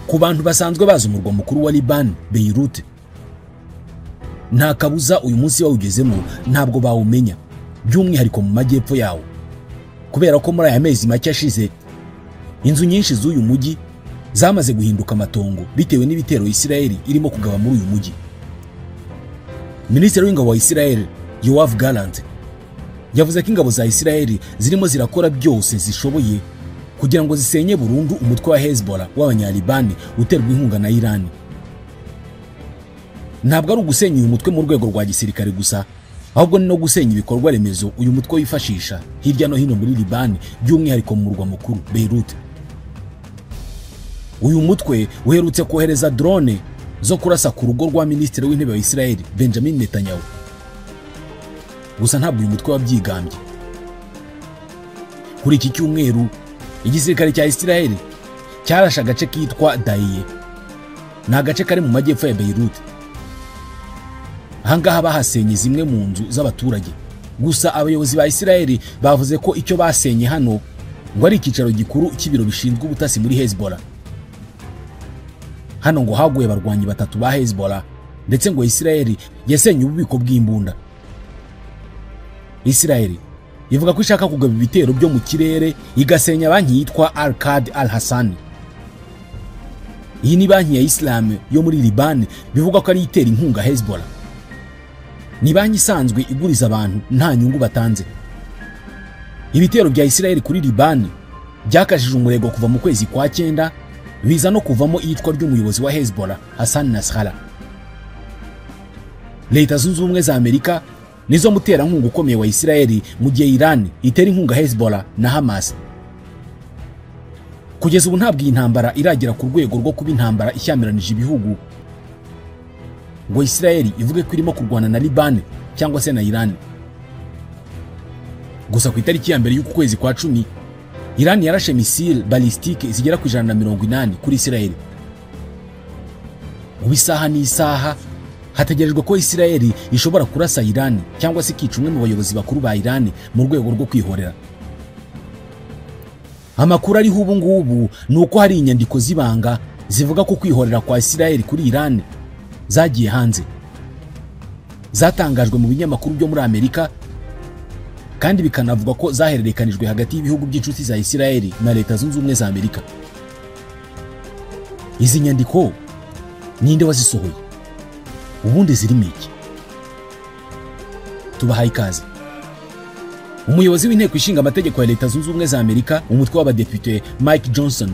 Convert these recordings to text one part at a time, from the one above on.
Ku bantu basanzwe bazi umurwa mukuru wa Liban, Beirut, nta kabuza uyu munsi bawugezemo ntabwo bawumenya, by'umwihariko mu majyepfo yawo, kubera ko muri aya mezi make ashize inzu nyinshi z'uyu mujyi zamaze guhinduka amatongo bitewe n'ibitero Israel irimo kugaba muri uyu mujyi. Minisitiri w'ingabo wa Israel Yoav Gallant yavuze ko ingabo za Israel zirimo zirakora byose zishoboye kugira ngo zisenye burundu umutwe wa Hezbollah w'abanyalibani uterwa inkunga na Iran. Ntabwo ari ugusenya uyu mutwe mu rwego rwa gisirikare gusa, ahubwo ni no gusenya ibikorwa remezo uyu mutwe wifashisha hirya no hino muri Liban, by'umwihariko mu murwa mukuru Beirut. Uyu mutwe uherutse kohereza drone zo kurasa ku rugo rwa Minisitiri w'Intebe wa Israel Benjamin Netanyahu. Gusa ntabwo uyu mutwe wabyigambye. Kuri iki cyumweru igisirikare cya Israel cyarashe agace kitwa Daiye, ni agace kari mu majyepfo ya Beirut. Ahangaha bahasenye zimwe mu nzu z'abaturage. Gusa abayobozi ba Israel bavuze ko icyo basenye hano ngo ari icyicaro gikuru cy'ibiro bishinzwe ubutasi muri Hezbollah. Hano ngo haguye abarwanyi batatu ba Hezbollah, ndetse ngo Israel yasenye ububiko bw'imbunda. Israel ivuga ko ishaka kugaba ibitero byo mu kirere igasenya banki yitwa Al-Qard Al-Hassan. Iyi ni banki ya Islam yo muri Liban, bivugwa ko ari itera inkunga Hezbollah. Ni banki isanzwe iguriza abantu nta nyungu batanze. Ibitero bya Israel kuri Liban byakajije umurego kuva mu kwezi kwa 9, biza no kuvamo iyicwa ry'umuyobozi wa Hezbollah Hassan Nasrallah. Leta Zunze Ubumwe za Amerika nizo muterankunga ukomeye wa Israel, mu gihe Iran itera inkunga Hezbollah na Hamas. Kugeza ubu ntabwo iyi ntambara iragera ku rwego rwo kuba intambara ishyamiranije ibihugu ngo Israel ivuge ko irimo kurwana na Liban cyangwa se na Iran. Gusa ku itariki ya mbere y'uku kwezi kwa 10, Iran yarashe misile balistike zigera ku 180 kuri Israel. Mu isaha n'isaha hategerejwe ko Israel ishobora kurasa Iran cyangwa se ikica umwe mu bayobozi bakuru ba Iran mu rwego rwo kwihorera. Amakuru ariho ubu ngubu ni uko hari inyandiko z'ibanga zivuga ko kwihorera kwa Israel kuri Iran zagiye hanze, zatangajwe mu binyamakuru byo muri Amerika, kandi bikanavuga ko zahererekanijwe hagati y'ibihugu by'inshuti za Israel na Leta Zunze Ubumwe za Amerika. Izi nyandiko ninde wazisohoye? Ubundi zirimo iki? Tubahaye ikaze. Umuyobozi w'inteko ishinga amategeko ya Leta Zunze Ubumwe za Amerika, umutwe w'abadepite Mike Johnson,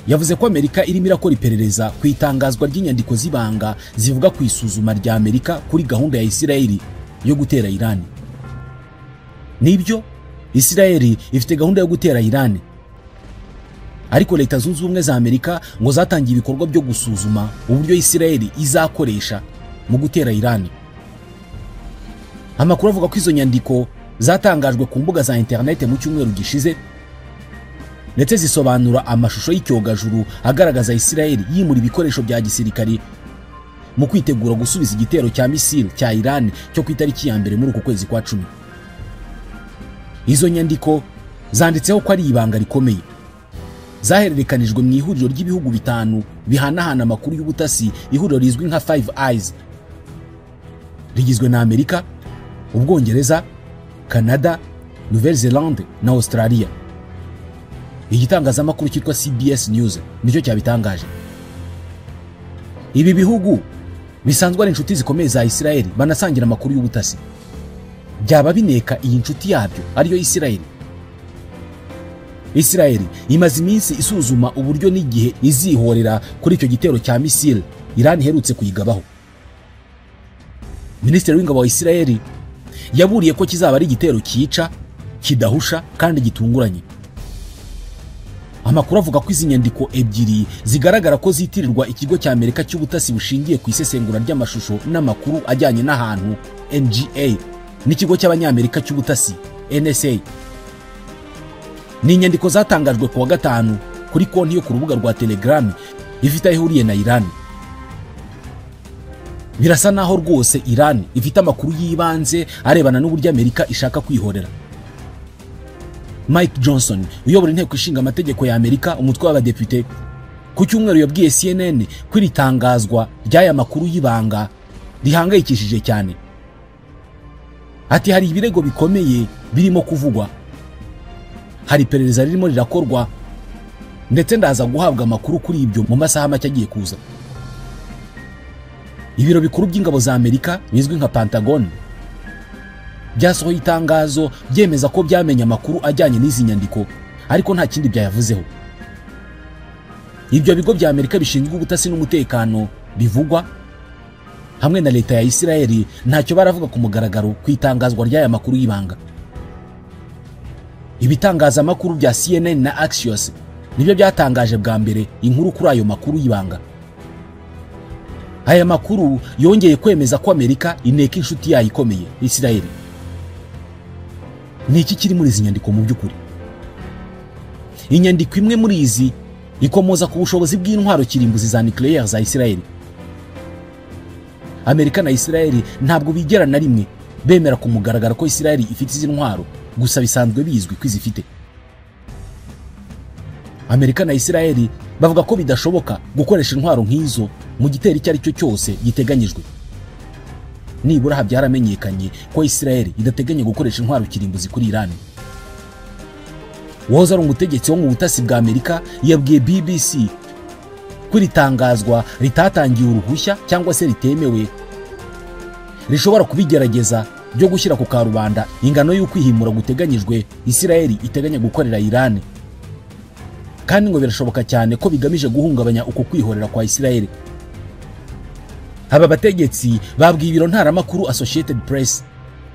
yavuze ko Amerika irimo irakora iperereza ku itangazwa ry'inyandiko z'ibanga zivuga ku isuzuma rya Amerika kuri gahunda ya Israel yo gutera Iran. Nibyo, Israel ifite gahunda yo gutera Iran, ariko Leta Zunze Ubumwe za Amerika ngo zatangiye ibikorwa byo gusuzuma uburyo Israel izakoresha mu gutera Iran. Amakuru avuga ko izo nyandiko zatangajwe ku mbuga za internet mu cyumweru gishize, ndetse zisobanura amashusho y'icyogajuru agaragaza Israel yimura ibikoresho bya gisirikari mu kwitegura gusubiza igitero cya misile cya Iran cyo ku itariki ya mbere muri uku kwezi kwa 10. Izo nyandiko zanditseho ko ari ibanga rikomeye, zahererekanijwe mu ihuriro ry'ibihugu bitanu bihanahana amakuru y'ubutasi, ihuriro rizwi nka Five Eyes, rigizwe na Amerika, Ubwongereza, Canada, Nouvelle-Zélande na Australia. Igitangazamakuru cyitwa CBS News nicyo cyabitangaje. Ibi bihugu bisanzwe ari inshuti zikomeye za Israel, banasangira amakuru y'ubutasi. Byaba bineka iyi nshuti yabyo ariyo Israel. Israel imaze iminsi isuzuma uburyo n'igihe izihorera kuri icyo gitero cya misile Iran iherutse kuyigabaho. Minisitiri w'ingabo wa Israel yaburiye ko kizaba ari igitero cyica, kidahusha kandi gitunguranye. Amakuru avuga ko izi nyandiko ebyiri zigaragara ko zitirirwa ikigo cya Amerika cy'ubutasi bushingiye ku isesengura ry'amashusho n'amakuru ajyanye n'ahantu NGA n'ikigo cy'abanyamerika cy'ubutasi NSA. Ni inyandiko zatangajwe ku wa gatanu kuri konti yo ku rubuga rwa Telegram ifite aho ihuriye na Iran. Birasa naho rwose Iran ifite amakuru y'ibanze arebana n'uburyo Amerika ishaka kwihorera. Mike Johnson uyobora inteko ishinga amategeko ya Amerika, umutwe w'abadepite, Ku cyumweru yabwiye CNN ko iri tangazwa ry'aya makuru y'ibanga rihangayikishije cyane. Ati hari ibirego bikomeye birimo kuvugwa, hari iperereza ririmo rirakorwa, ndetse ndaza guhabwa amakuru kuri ibyo mu masaha make agiye kuza. Ibiro bikuru by'ingabo za Amerika bizwi nka Pentagon byasohoye itangazo byemeza ko byamenye amakuru ajyanye n'izi nyandiko, ariko nta kindi byayavuzeho. Ibyo bigo bya Amerika bishinzwe ubutasi n'umutekano bivugwa hamwe na leta ya Israeli ntacyo baravuga ku mugaragaro ku itangazwa ry'aya makuru y'ibanga. Ibitangazamakuru bya CNN na Axios nibyo byatangaje bwa mbere inkuru kuri ayo makuru y'ibanga. Aya makuru yongeye kwemeza ko Amerika ineka inshuti yayo ikomeye Israeli. Ni iki kiri muri izi nyandiko mu by'ukuri? Inyandiko imwe muri izi ikomoza ku bushobozi bw'intwaro kirimbuzi za nucleaire za Israeli. Amerika na Israeli ntabwo bigera na rimwe bemera ku mugaragaro ko Israeli ifite izi ntwaro, gusa bisanzwe bizwi ko izifite. Amerika na Israeli bavuga ko bidashoboka gukoresha intwaro nk'izo mu gitero icyo ari cyo cyose giteganyijwe. Nibura ha byaramenyekanye ko Israeli idateganya gukoresha intwaro kirimbuzi kuri Iran. Uwahoze ari umutegetsi wo mu butasi bwa Amerika yabwiye BBC ko iri tangazwa ritatangiye uruhushya cyangwa se ritemewe, rishobora kubigerageza byo gushyira ku karubanda ingano y'ukwihimura guteganyijwe Israeli iteganya gukorera Iran, kandi ngo birashoboka cyane ko bigamije guhungabanya uko kwihorera kwa Israeli. Aba bategetsi babwiye ibiro ntaramakuru Associated Press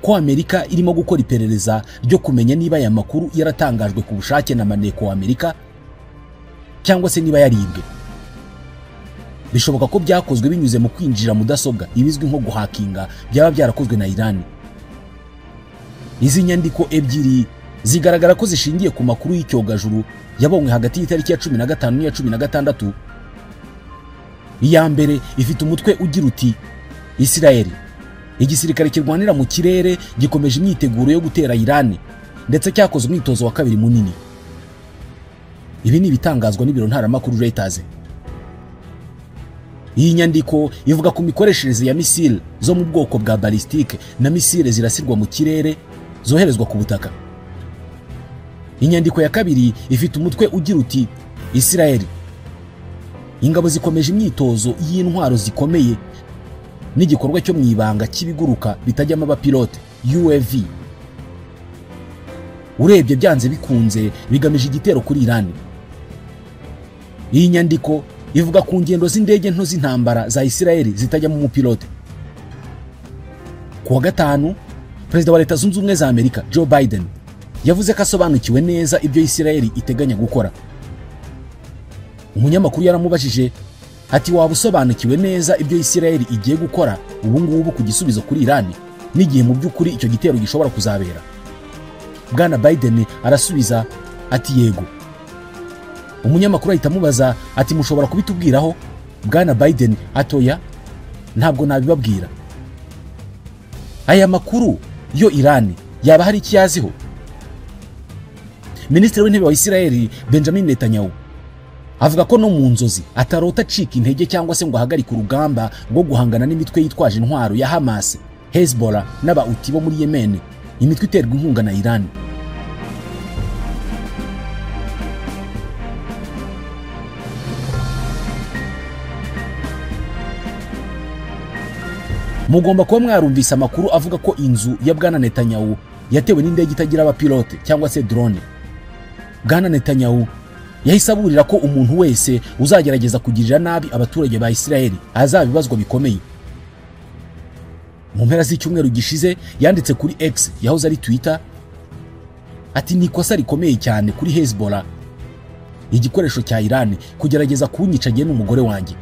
ko Amerika irimo gukora iperereza ryo kumenya niba aya makuru yaratangajwe ku bushake na maneko wa Amerika cyangwa se niba yaribwe. Bishoboka ko byakozwe binyuze mu kwinjira mudasobwa, ibizwi nko guhakinga, byaba byarakozwe na Iran. Izi nyandiko ebyiri zigaragara ko zishingiye ku makuru y'icyogajuru yabonywe hagati y'itariki ya 15 n'iya 16. Iya mbere ifite umutwe ugira uti: Israeli, igisirikare kirwanira mu kirere gikomeje imyiteguro yo gutera Iran, ndetse cyakoze umwitozo wa kabiri munini. Ibi ni ibitangazwa n'ibiro ntaramakuru Reuters. Iyi nyandiko ivuga ku mikoreshereze ya misile zo mu bwoko bwa ballistique na misile zirasirwa mu kirere zoherezwa ku butaka. Inyandiko ya kabiri ifite umutwe ugira uti: Israeli, ingabo zikomeje imyitozo y'intwaro zikomeye n'igikorwa cyo mu ibanga cy'ibiguruka bitajyamo abapilote UAV. Urebye byanze bikunze bigamije igitero kuri Iran. Iyi nyandiko ivuga ku ngendo z'indege nto z'intambara za Israeli zitajyamo umupilote. Ku wa gatanu, Perezida wa Leta Zunze Ubumwe za Amerika Joe Biden yavuze ko asobanukiwe neza ibyo Israeli iteganya gukora. Umunyamakuru yaramubajije ati: waba usobanukiwe neza ibyo Israeli igiye gukora ubu ngubu ku gisubizo kuri Iran n'igihe mu by'ukuri icyo gitero gishobora kuzabera? Bwana Biden arasubiza ati: yego. Umunyamakuru ahita amubaza ati: mushobora kubitubwiraho? Bwana Biden atoya, ntabwo nabibabwira. Aya makuru yo Iran yaba hari ikiyaziho? Minisitiri w'Intebe wa Israeli Benjamin Netanyahu avuga ko no mu nzozi atarota acika intege cyangwa se ngo ahagarike urugamba rwo guhangana n'imitwe yitwaje intwaro ya Hamas, Hezbollah n'Abahouthi bo muri Yemen, imitwe iterwa inkunga na Iran. Mugomba kuba mwarumvise amakuru avuga ko inzu ya Bwana Netanyahu yatewe n'indege itagira abapilote cyangwa se drone. Bwana Netanyahu yahise aburira ko umuntu wese uzagerageza kugirira nabi abaturage ba Israeli azabibazwa bikomeye. Mu mpera z'icyumweru gishize yanditse kuri X yahoze ari Twitter ati: ni ikosa rikomeye cyane kuri Hezbollah, igikoresho cya Iran, kugerageza kunyica jye n'umugore wanjye.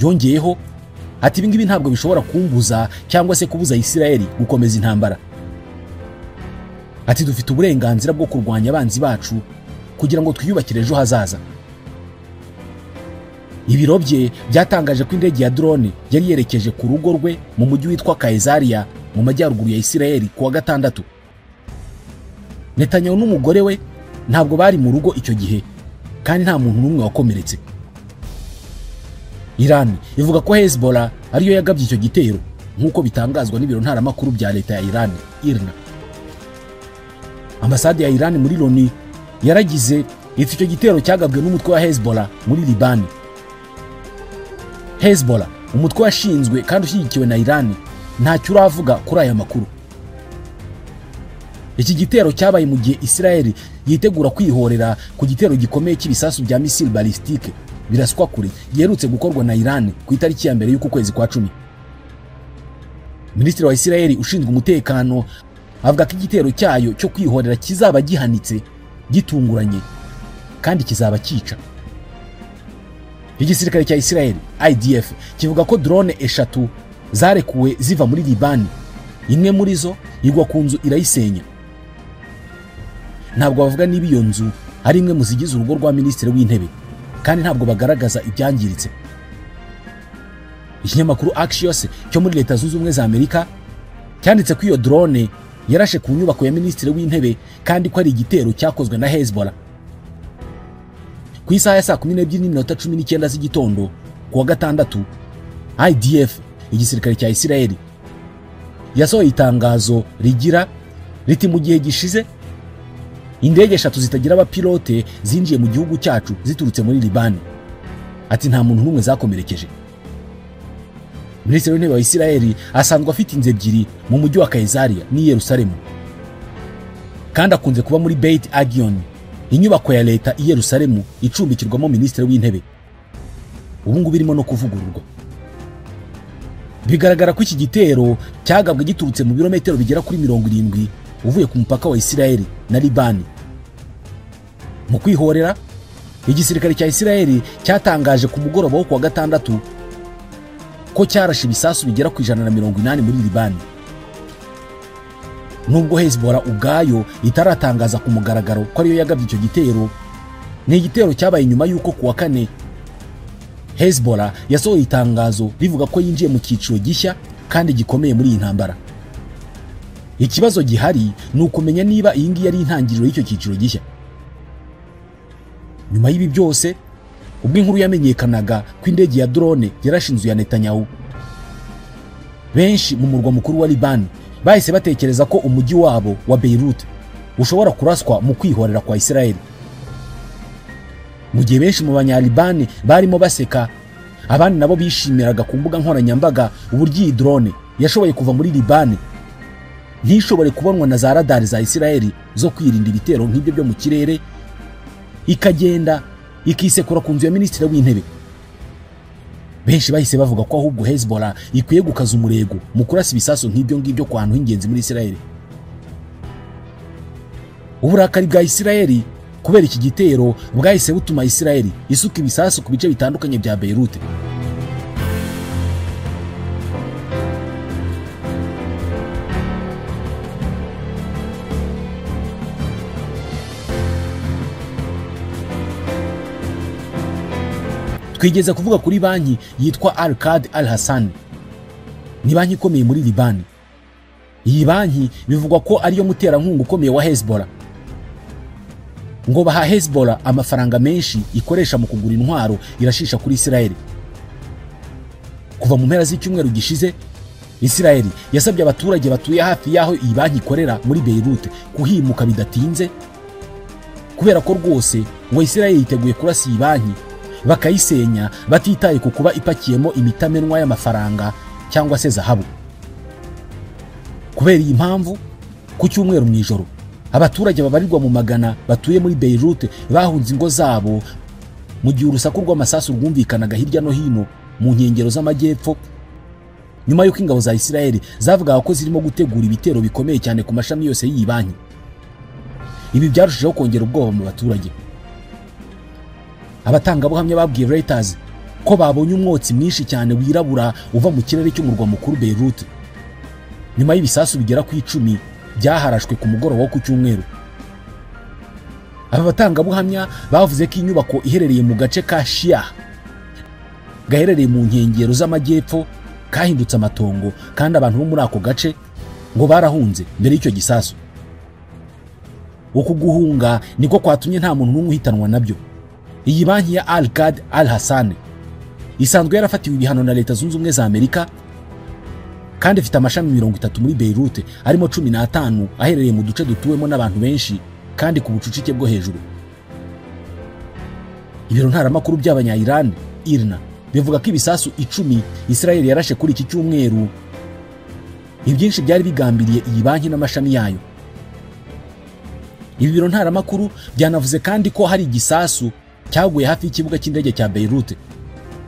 Yongeyeho ati: ibi ngibi ntabwo bishobora kumbuza cyangwa se kubuza Israeli gukomeza intambara. Ati: dufite uburenganzira bwo kurwanya abanzi bacu kugira ngo twiyubakire ejo hazaza. Ibiro bye byatangaje ko indege ya drone yari yerekeje ku rugo rwe mu mujyi witwa Kaisaria mu majyaruguru ya Israeli ku wa gatandatu. Netanyahu n'umugore we ntabwo bari mu rugo icyo gihe, kandi nta muntu n'umwe wakomeretse. Iran ivuga ko Hezbollah ariyo yagabye icyo gitero nk'uko bitangazwa n'ibiro ntaramakuru bya leta ya Iran IRNA. Ambasade ya Iran muri Loni yaragize iti icyo gitero cyagabwe n'umutwe wa Hezbollah muri Libani. Hezbollah, umutwe washinzwe kandi ushyigikiwe na Iran, ntacyo uravuga kuri aya makuru. Iki gitero cyabaye mu gihe Israel yitegura kwihorera ku gitero gikomeye cy'ibisasu bya missile balistique biraswa kure giherutse gukorwa na Iran ku itariki ya mbere y'uku kwezi kwa 10. Minisitiri wa Israel ushinzwe umutekano avuga ko igitero cyayo cyo kwihorera kizaba gihanitse, gitunguranye kandi kizaba cyica. Igisirikare cya Israel IDF kivuga ko drone 3 zarekuwe ziva muri Libani, imwe muri zo igwa ku nzu irayisenya. Ntabwo bavuga niba iyo nzu ari imwe mu zigize urugo rwa minisitiri w'intebe, kandi ntabwo bagaragaza ibyangiritse. Ikinyamakuru Axios cyo muri Leta Zunze Ubumwe za Amerika cyanditse ko iyo drone yarashe ku nyubako ya minisitiri w'intebe kandi ko ari igitero cyakozwe na Hezbollah. Ku isaha ya 12:19 z'igitondo ku wa gatandatu, IDF, igisirikare cya Israel, yasohoye itangazo rigira riti: mu gihe gishize indege 3 zitagira abapilote zinjiye mu gihugu cyacu ziturutse muri Libani. Ati nta muntu n'umwe zakomerekeje. Minisitiri w'intebe wa Israel asanzwe afite inzu 2 mu mujyi wa Kaisaria n'i Yerusalemu, kandi akunze kuba muri Beit Agion, inyubako ya leta i Yerusalemu icumbikirwamo minisitiri w'intebe. Ubu ngubu irimo no kuvugururwa. Bigaragara ko iki gitero cyagabwe giturutse mu birometero bigera kuri 70 uvuye ku mupaka wa Israel na Libani. Mu kwihorera, igisirikare cya Israel cyatangaje ku mugoroba wo kuwa gatandatu ko cyarashe ibisasu bigera ku 180 muri Libani. Nubwo Hezbollah ubwayo itaratangaza ku mugaragaro ko ariyo yagabye icyo gitero, ni igitero cyabaye nyuma y'uko kuwa kane Hezbollah yasohoye itangazo rivuga ko yinjiye mu cyiciro gishya kandi gikomeye muri iyi ntambara. Ikibazo gihari ni ukumenya niba iyi ngiyi ari intangiriro y'icyo cyiciro gishya. Nyuma y'ibi byose, ubwo inkuru yamenyekanaga ko indege ya drone yarashinzwe ya Netanyahu, benshi mu murwa mukuru wa Libani bahise batekereza ko umujyi wabo wa Beirut ushobora kuraswa mu kwihorera kwa Israel. Mu gihe benshi mu banyalibani barimo baseka, abandi nabo bishimiraga ku mbuga nkoranyambaga uburyo iyi drone yashoboye kuva muri Libani ntishobore kubonwa na za radari za Israel zo kwirinda ibitero nk'ibyo byo mu kirere, ikagenda ikisekura ku nzu ya minisitiri w'intebe. Benshi bahise bavuga ko ahubwo Hezbollah ikwiye gukaza umurego mu kurasa ibisasu nk'ibyo ngibyo ku hantu h'ingenzi muri Israel. Uburakari bwa Israel kubera iki gitero bwahise butuma Israel isuka ibisasu ku bice bitandukanye bya Beirut. Twigeze kuvuga kuri banki yitwa Al-Qard Al-Hassan. Ni banki ikomeye muri Libani. Iyi banki bivugwa ko ariyo muterankunga ukomeye wa Hezbollah. Ngo baha Hezbollah amafaranga menshi ikoresha mu kugura intwaro irashisha kuri Israel. Kuva mu mpera z'icyumweru gishize, Israel yasabye abaturage batuye hafi y'aho iyi banki ikorera muri Beirut kuhimuka bidatinze, kubera ko rwose ngo Israel yiteguye kurasa iyi banki bakayisenya batitaye ku kuba ipakiyemo imitamenwa y'amafaranga cyangwa se zahabu. Kubera iyi mpamvu, ku cyumweru mu ijoro abaturage babarirwa mu magana batuye muri Beirut bahunze ingo zabo mu gihe urusaku rw'amasasu rwumvikanaga hirya no hino mu nkengero z'amajyepfo, nyuma y'uko ingabo za Israel zavugaga ko zirimo gutegura ibitero bikomeye cyane ku mashami yose y'iyi banki. Ibi byarushijeho kongera ubwoba mu baturage. Abatangabuhamya babwiye Reuters ko babonye umwotsi mwinshi cyane wirabura uva mu kirere cy'umurwa mukuru Beirut nyuma y'ibisasu bigera ku 10 byaharashwe ku mugoroba wo ku cyumweru. Aba batangabuhamya bavuze ko inyubako iherereye mu gace ka Shia gaherereye mu nkengero z'amajyepfo kahindutse amatongo, kandi abantu bo muri ako gace ngo barahunze mbere y'icyo gisasu. Uku guhunga niko kwatumye nta muntu n'umwe uhitanwa nabyo. Iyi banki ya Al Qard Al Hassan isanzwe yarafatiwe ibihano na Leta Zunze Ubumwe za Amerika kandi ifite amashami 30 muri Beirut, arimo 15 aherereye mu duce dutuwemo n'abantu benshi kandi ku bucucike bwo hejuru. Ibiro ntaramakuru by'abanya Iran IRNA bivuga ko ibisasu 10 Israel yarashe kuri iki cyumweru ibyinshi byari bigambiriye iyi banki n'amashami yayo. Ibi biro ntaramakuru byanavuze kandi ko hari igisasu cyaguye hafi y'ikibuga cy'indege cya Beirut,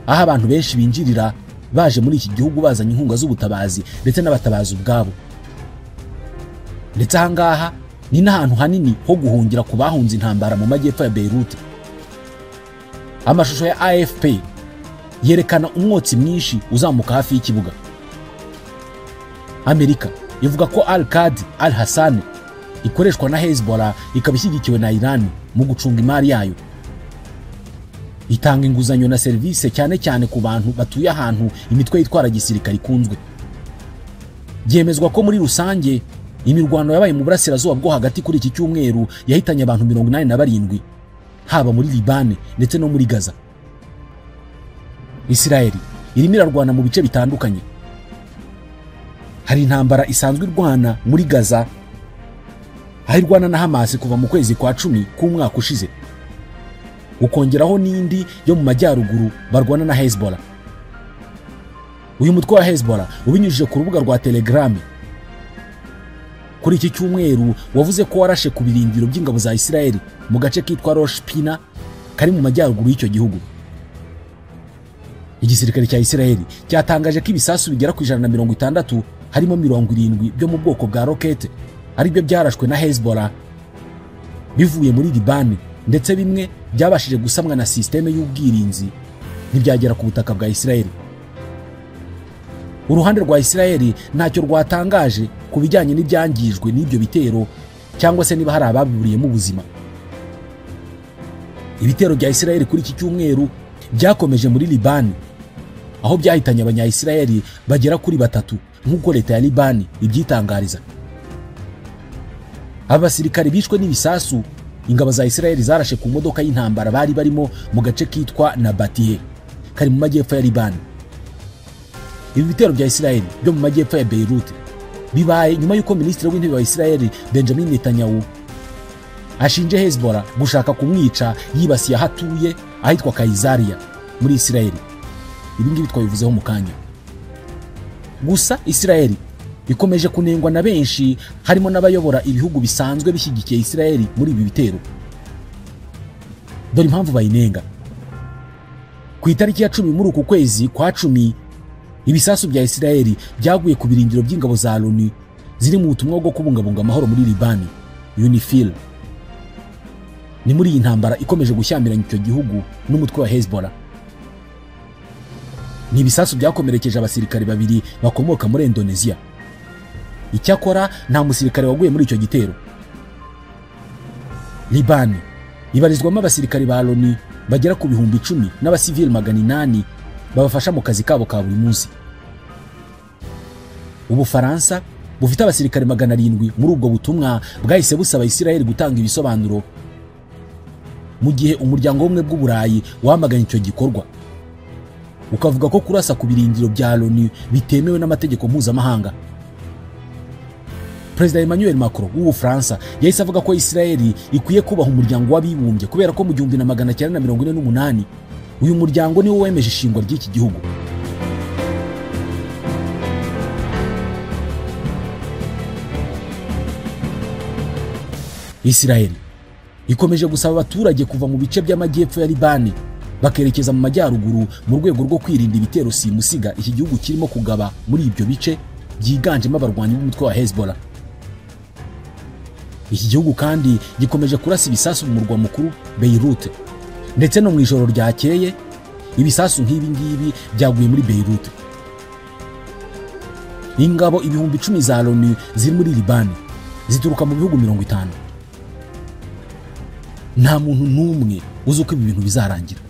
aho abantu benshi binjirira baje muri iki gihugu bazanye inkunga z'ubutabazi ndetse n'abatabazi ubwabo. Ndetse ahangaha ni n'ahantu hanini ho guhungira ku bahunze intambara mu majyepfo ya Beirut. Amashusho ya AFP yerekana umwotsi mwinshi uzamuka hafi y'ikibuga. Amerika ivuga ko Al Qard Al Hassan ikoreshwa na Hezbollah ikaba ishyigikiwe na Iran mu gucunga imari yayo. Itanga inguzanyo na serivisi cyane cyane ku bantu batuye ahantu imitwe yitwara gisirikare ikunzwe. Byemezwa ko muri rusange imirwano yabaye mu burasirazuba bwo hagati kuri iki cyumweru yahitanye abantu 87, haba muri Liban ndetse no muri Gaza. Israel irimo irarwana mu bice bitandukanye. Hari intambara isanzwe irwana muri Gaza, aho irwana na Hamas kuva mu kwezi kwa 10 k'umwaka ushize, ukongeraho n'indi yo mu majyaruguru barwana na Hezbollah. Uyu mutwe wa Hezbollah ubinyujije ku rubuga rwa Telegram kuri iki cyumweru wavuze ko warashe ku birindiro by'ingabo za Israel mu gace kitwa Rosh Pina kari mu majyaruguru y'icyo gihugu. Igisirikare cya Israel cyatangaje ko ibisasu bigera ku 160 harimo 70 byo mu bwoko bwa rokete aribyo byarashwe na Hezbollah bivuye muri Liban, ndetse bimwe byabashije gusamwa na systeme y'ubwirinzi ntibyagera ku butaka bwa Israel. Uruhande rwa Israel ntacyo rwatangaje ku bijyanye n'ibyangijwe n'ibyo bitero cyangwa se niba hari ababiburiyemo ubuzima. Ibitero bya Israel kuri iki cyumweru byakomeje muri Liban, aho byahitanye abanya-Israel bagera kuri 3 nk'uko leta ya Liban ibyitangariza. Abasirikare bishwe n'ibisasu ingabo za Israel zarashe ku modoka y'intambara bari barimo mu gace kitwa Nabatieh kari mu majyepfo ya Liban. Ibi bitero bya Israel byo mu majyepfo ya Beirut bibaye nyuma y'uko Minisitiri w'Intebe wa Israel Benjamin Netanyahu ashinje Hezbollah gushaka kumwica yibasiye aho atuye ahitwa Kaisaria muri Israel. Ibi ngibi twabivuzeho mu kanya. Gusa Israel ikomeje kunengwa na benshi, harimo n'abayobora ibihugu bisanzwe bishyigikiye Israel muri ibi bitero. Dore impamvu bayinenga. Ku itariki ya 10 muri uku kwezi kwa 10, ibisasu bya Israel byaguye ku birindiro by'ingabo za Loni ziri mu butumwa bwo kubungabunga amahoro muri Liban, UNIFIL. Ni muri iyi ntambara ikomeje gushyamiranya icyo gihugu n'umutwe wa Hezbollah. Ni ibisasu byakomerekeje abasirikare 2 bakomoka muri Indonesia. Icyakora nta musirikare waguye muri icyo gitero. Liban ibarizwamo abasirikare ba Loni bagera ku 10,000 n'abasivili 800 babafasha mu kazi kabo ka buri munsi. Ubufaransa bufite abasirikare 700 muri ubwo butumwa bwahise busaba Israel gutanga ibisobanuro, mu gihe umuryango w'ubumwe bw'Uburayi wamaganye icyo gikorwa ukavuga ko kurasa ku birindiro bya Loni bitemewe n'amategeko mpuzamahanga. Perezida Emmanuel Macron w'Ubufaransa yahise avuga ko Israel ikwiye kubaha umuryango w'abibumbye kubera ko mu 1948 uyu muryango niwo wemeje ishingwa ry'iki gihugu. Israel ikomeje gusaba abaturage kuva mu bice by'amajyepfo ya Libani bakerekeza mu majyaruguru mu rwego rwo kwirinda ibitero simusiga iki gihugu kirimo kugaba muri ibyo bice byiganjemo abarwanyi b'umutwe wa Hezbollah. Iki gihugu kandi gikomeje kurasa ibisasu mu murwa mukuru Beirut, ndetse no mu ijoro ryakeye ibisasu nk'ibi ngibi byaguye muri Beirut. Ingabo 10,000 za Loni ziri muri Libani zituruka mu bihugu 50. Nta muntu n'umwe uzi uko ibi bintu bizarangira.